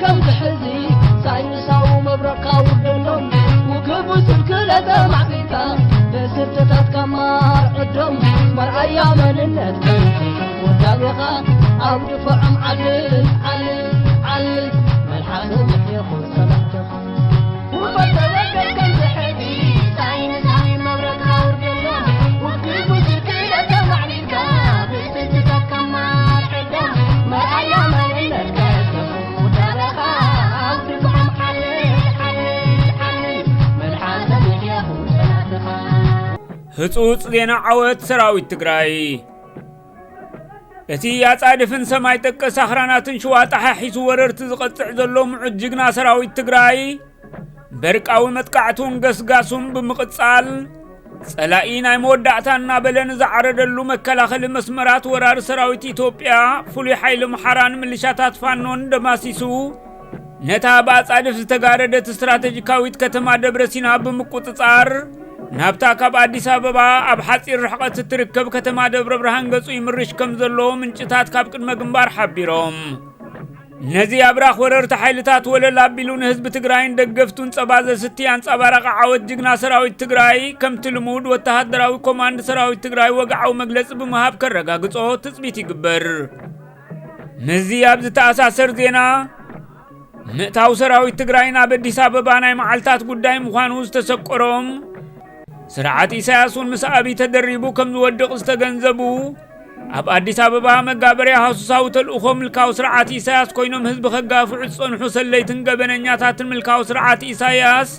ከምዚ ሕዚ ሳይንሳዊ መብረቕካ ውርደሎም፣ ውግእ ብስልክለ ተማዕቢልካ፣ ብስርትታትካ ማር ዕዶም፣ መርኣያ መንነትካ ውዳቤኻ ኣብ ድፍዖም ዓልል፣ ዓልል፣ ዓልል፣ መልሓሰ ምሕየኹ ጸላእትኻ። ውበት ተበገስ ከምዚ ሕዚ ሳይንሳዊ መብረቕካ ውርደሎም፣ ውግእ ብስልክለ ተማዕቢልካ፣ ብስርትታትካ ማር ዕዶም፣ መርኣያ መንነትካ ውዳቤኻ ኣብ ድፍዖም ዓልል፣ ዓልል፣ ዓልል፣ መልሓሰ ምሕየኹ ጸላእትኻ። ህጹጽ ዜና ዓወት ሰራዊት ትግራይ። እቲ ኣጻድፍን ሰማይ ጠቀስ ኣኽራናትን ሽዋ ጠሓሒሱ ወረርቲ ዝቐጽዕ ዘሎ ምዑት ጅግና ሰራዊት ትግራይ፣ በርቃዊ መጥቃዕቱን ገስጋሱን ብምቕጻል፣ ጸላኢ ናይ መወዳእታ እናበለ ንዝዓረደሉ መከላኸሊ መስመራት ወራሪ ሰራዊት ኢትዮጵያ፣ ፍሉይ ሓይሊ ኣምሓራን ምልሻታት ፋኖን ደማሲሱ፣ ነታ ብኣጻድፍ ዝተጋረደት ስትራተጂካዊት ከተማ ደብረ ሲና ብምቁጽጻር፣ ናብታ ካብ ኣዲስ ኣበባ ኣብ ሓጺር ርሕቐት እትርከብ ከተማ ደብረ ብርሃን ገጹ ይምርሽ ከም ዘሎ ምንጭታት ካብ ቅድመ ግንባር ሓቢሮም። ነዚ ኣብራኽ ወረርቲ ሓይልታት ወለል ኣቢሉ ንህዝቢ ትግራይን ደገፍቱን ጸባ ዘስቲ ኣንጸባራቒ ዓወት ጅግና ሰራዊት ትግራይ፣ ከምቲ ልሙድ ወተሃደራዊ ኮማንድ ሰራዊት ትግራይ ወግዓዊ መግለጺ ብምሃብ ከረጋግጾ ትጽቢት ይግበር። ምስዚ ኣብ ዝተኣሳሰር ዜና፣ ምእታው ሰራዊት ትግራይ ናብ ኣዲስ ኣበባ ናይ መዓልታት ጉዳይ ምዃኑ ዝተሰቆሮም፣ ስርዓት ኢሳያስ እውን ምስ ኣብይ ተደሪቡ ከም ዝወድቕ ዝተገንዘቡ፣ ኣብ ኣዲስ ኣበባ መጋበርያ ሃሱሳዊ ተልእኾ ምልካዊ ስርዓት ኢሳያስ ኮይኖም ህዝቢ ከጋፍዑ ዝጸንሑ ሰለይትን ገበነኛታትን ምልካዊ ስርዓት ኢሳያስ፣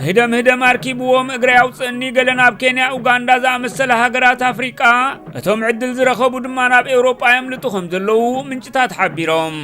ህደም ህደም ኣርኪብዎም እግረይ ኣውፅእኒ፣ ገለ ናብ ኬንያ፣ ኡጋንዳ ዝኣመሰላ ሃገራት ኣፍሪቃ፣ እቶም ዕድል ዝረኸቡ ድማ ናብ ኤውሮጳ የምልጡ ከም ዘለዉ ምንጭታት ሓቢሮም።